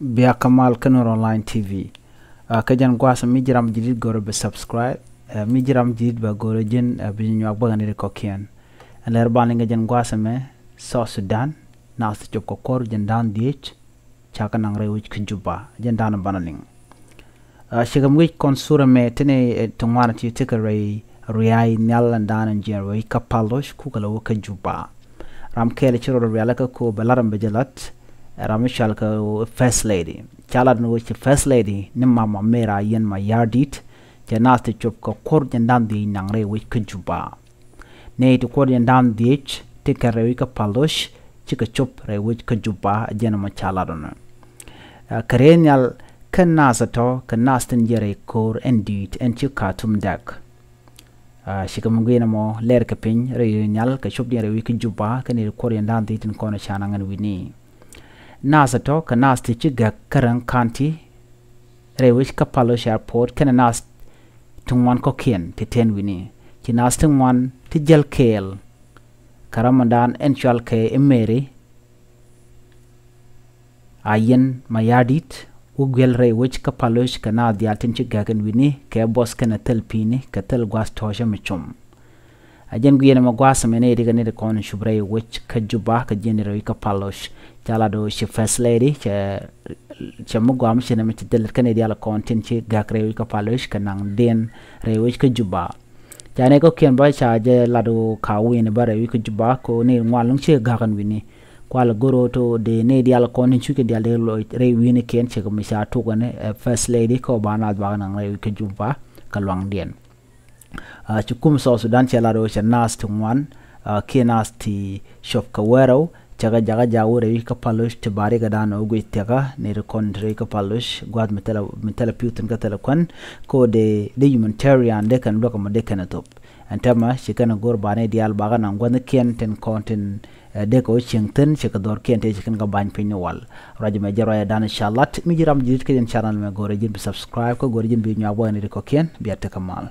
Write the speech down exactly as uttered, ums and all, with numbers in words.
Bia kä mal kä Nuer Online T V. Kä jɛn gua̱a̱th mi ji̱ ram jidit go̱rɛ bi subscribe. Mi ji̱ ram jidit bɛ go̱rɛ ji̱n bi nyuak bäkɛ ni ri kɔ̱kiɛn. Ɛn lɛr ban liŋ kɛ jɛn gua̱a̱th mɛ South Sudan, nath ti cop kɛ kuɔr jɛn da̱a̱n dhiec, ca kɛ naŋ rɛy wec kä Juba, jɛn da̱a̱n banɛ liŋ. Cikɛ mi wi̱c kɔn surɛ mɛ tini ti ŋuan ti tekɛ rɛy riay nhial ɛn da̱a̱n ɛn jiɛn rɛy kä Paloc kukɛ lɛ wä kä Juba. Ram kɛɛl ci rɔ rial kä ko bɛ lar ɛn bɛ jɛ lat. Ram mi cual kɛ First Lady, ca lat ni wä ci First Lady ni Mama Mary Ayen Mayardit, cɛ nath ti cop kɛ kuɔr jɛn da̱a̱n dhiec naŋ rɛy wec kä Juba. Nɛy ti kuɔr jɛn da̱a̱n dhiec ti kɛn rɛy wec kä Paloc, cikɛ cop rɛy wec kä Juba, jɛn mɔ ca lat ɔnɔ. Kɛ rɛy nhial kä nath tɔ kɛ nath tin jiɛ rɛy ko̱r ɛn di̱i̱t ɛn ci Khartoum däk. Cikɛ mi gui̱n ɛmɔ lɛr kɛ piny rɛy nhial kɛ cop diɛn rɛy wec kä Juba kɛ nɛy ti kuɔr jɛn da̱a̱n dhiec tin kɔn ca naŋ ɛn wi̱ni. Nath tɔ kɛ nath ti ci gäk kä Rang County rɛy wec kä Paloc Airport kɛnɛ nath ti ŋuan kɔ̱kiɛn ti tɛn wi̱ni. Ci nath ti ŋuan ti jäl kɛɛl kɛ ram ɛn da̱a̱n ɛn cual kɛ i̱ Mary Ayen Mayardit, wä guiɛl rɛy wec kä Paloc kɛ nath diaal tin ci gäk ɛn wi̱ni kɛ bɔth kɛnɛ thil pi̱i̱ni kɛ thil gua̱th tɔ̱ɔ̱cä mi com. A jɛn guiɛn ɛmɔ gua̱a̱th ɛmɛ nɛy ti kɛ nɛy ti kɔn cup rɛy wec kä Juba kɛ jiɛn rɛy wec kä Paloc. Ca lat ɔ ci First Lady, cɛ, cɛ mi gua̱a̱m ci nɛmɛ ci dhil kɛ nɛy diaal kɔn tin ci gäk rɛy wec kä Paloc kɛ naŋ diɛn rɛy wec kä Juba. Ca nɛy kɔ̱kiɛn bä ca jɛ lat ɔ ka wi̱i̱ni bä rɛy wec kä Juba kɛ nɛy ŋuan lo̱ŋ ci gäk ɛn wi̱ni. Kual go̱r ɔ to dee nɛy diaal kɔn tin cuc kɛ diaal dee loc rɛy wi̱i̱ni kiɛn cɛ kɛ mi ca tuk ɛn ɛ First Lady kɛ ɔ ba naath bakɛ naŋ rɛy wec kä Juba kɛ luaŋdiɛn. Ci kum South Sudan cɛ lat ɣöö cɛ naath ti ŋuan kiɛ naath ti cop kɛ wärɛw, cɛ kɛ jakä jak wä rɛy wec kä Paloc ti bari kɛ da̱a̱n ɣöö guic thiakä ni ri kɔn ti rɛy wec kä Paloc gua̱th mi thilɛ, mi thilɛ pi̱w thi̱n kä thilɛ kuän. Kɛ ɣöö dee, dee humanitarian dee kɛn luäk ɛmɔ dee kɛn ɛ thop. Ɛn tɛmɛ ci kɛn ɛ go̱r banɛ diaal bakä naŋ gua̱thnikiɛn tin kɔn tin dee kɛ wä cieŋ thi̱n, ci kɛ dhɔrkiɛn tëë ci kɛn kɛ ba̱ny piny ni wal. Ruac ɛmɛ jɛ ruac ɛ da̱a̱n ca lat. Mi ji̱ ram ji̱ rit kä jɛn channel mɛ go̱r ɛ ji̱n bi subscribe kä go̱r ɛ ji̱n bi nyuak bä ni ri kɔ̱kiɛn bia tekɛ mal.